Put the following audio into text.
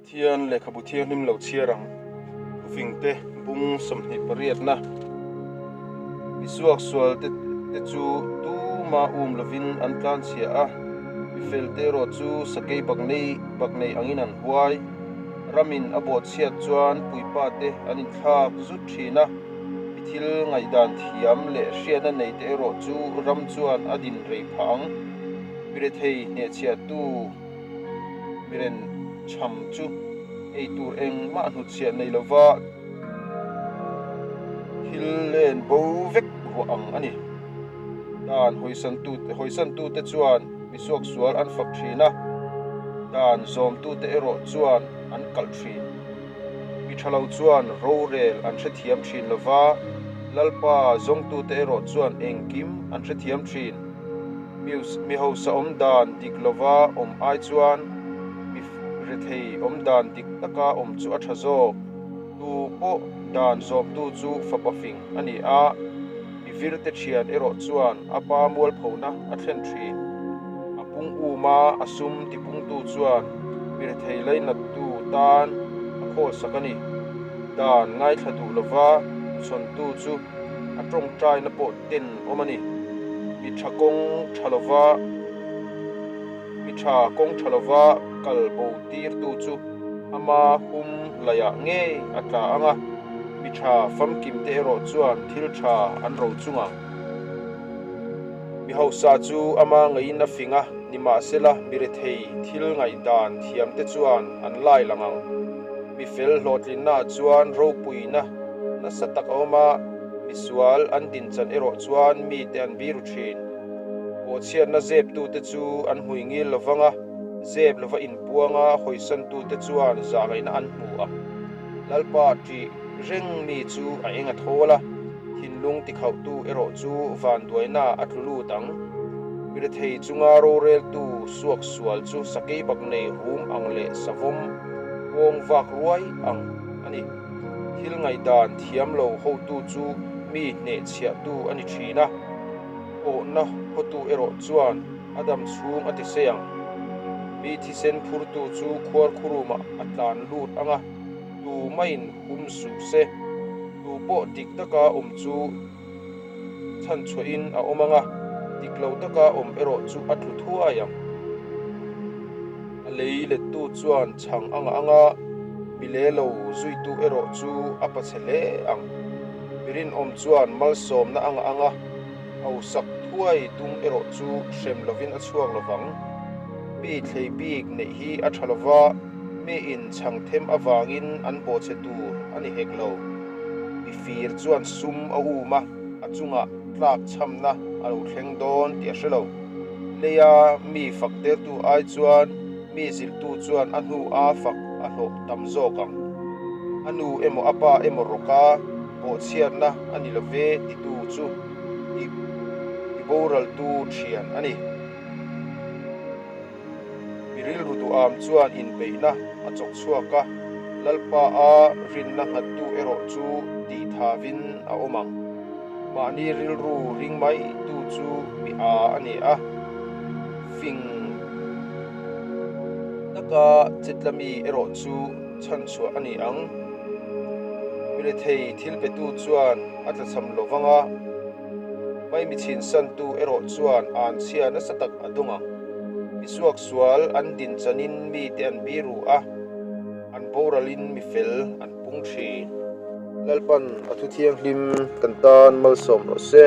Pathian lehkhabu thianghlim lo chhiar ang. Thufingte bung 28 na Misuak sual te te chu tuma um lovin an tlanchhia a, mifel te erawh chu sakei bak nei bak nei angin an huai. Ramin a bawhchhiat chuan puipa te an inthlak zut thin a, mi thil ngaihdan thiam leh hriatna nei te erawh chu ram chuan a din rei phah ang. Mirethei hnehchhiahtu miren chham chu ei tur engmah hnutchhiah nei lova thil len bo vek ruah ang a ni. Dan hawisantute chuan misuak sual an fak thin a, dan zawmtute erawh chuan an kalh thin. Mi tha lo chuan rorel an hrethiam thin lova, Lalpa zawngtute erawh chuan engkim an hrethiam thin. Mi hausa awm dan dik lova awm ai chuan mi rethei awm dan dik taka awm chu a tha zawk. Tu pawh dan zawmtu chu fapa fing a ni a, mi virte thian erawh chuan a pa mualphona a thlen thin. A pung um a, a sum tipungtu chuan mi rethei lainattu tan a khawlsak a ni. Dan ngaithla duh lova tuchhawntu chu a tawngtaina pawh ten awm a ni. Mi tha kawng tha lova mi tha kawng tha lova kal bo tirtu chu ama hum laiah ngei a tla ang a, mi tha famkim te erawh chuan thil tha an ro chung ang. Mi hausa chu ama ngeiin a fing a, nimahsela mi rethei thil ngaihdan thiam te chuan an lai lang ang. Mi fel hlawhtlinnaah chuan ropuina nasa tak a awm a, misual an dinchan erawh chuan mite an biru thin. Bawhchhiatna zeptute chu an hmui ngil lo vang a, zep lova inpuanga hawisantute chuan zahngaihna an hmu ang. Lalpa ṭih reng mi chu a eng a thawl a, thinlung tikhauhtu erawh chu vanduaina a tlu lut ang. Mirethei chunga roreltu suak sual chu sakei bak nei rum ang leh savawm pawng vak ruai ang a ni. Thil ngaihdan thiam lo hotu chu mi hnehchhiahtu a ni thin a, awhna hotu erawh chuan a dam chhung a ti sei ang. Mi thisen phurtu chu khuarkhurumah a tlan lut ang a, tu maiin hum suh se. Tu pawh dik taka awm chu chhanchhuahin a awm ang a, dik lo taka awm erawh chu a tlu thuai ang. A lei lettu chuan chhang a ngah ang a, mi le lo zuitu erawh chu a pachhe hle ang. Mi rinawm chuan malsawmna a ngah ang a, hausak thuai tum erawh chu hrem lovin a chhuak lo vang. Mi thlei bik neih hi a tha lo va, miin chhang them avangin an bawhchhe tur a ni hek lo. Mi fir chuan sum a um a, a chungah tlak chhamna a lo thleng dawn tih a hre lo. Leia mi fak dertu ai chuan mi zilhtu chuan a hnu a fak a hlawh tam zawk ang. A nu emaw a pa emaw rawka bawhchhiatna a ni lo ve titu chu ti tiboraltu thian a ni. Mi rilru duham chuan inbeihna a chawk chhuak a, Lalpa a rinna nghattu erawh chu tihthawin a awm ang. Mahni rilru ring mai tu chu mi a a ni a, fing taka chetla mi erawh chu chhanchhuah a ni ang. Mi rethei thil petu chuan a tlachham lo vang a, Maimi chhinsantu erawh chuan anchhia nasa tak a dawng ang. Misuaksual an din chanin mite an biru a, an boralin mifel an pung thin. Lalpan a thu thianghlim kan tan malsawm rawh se.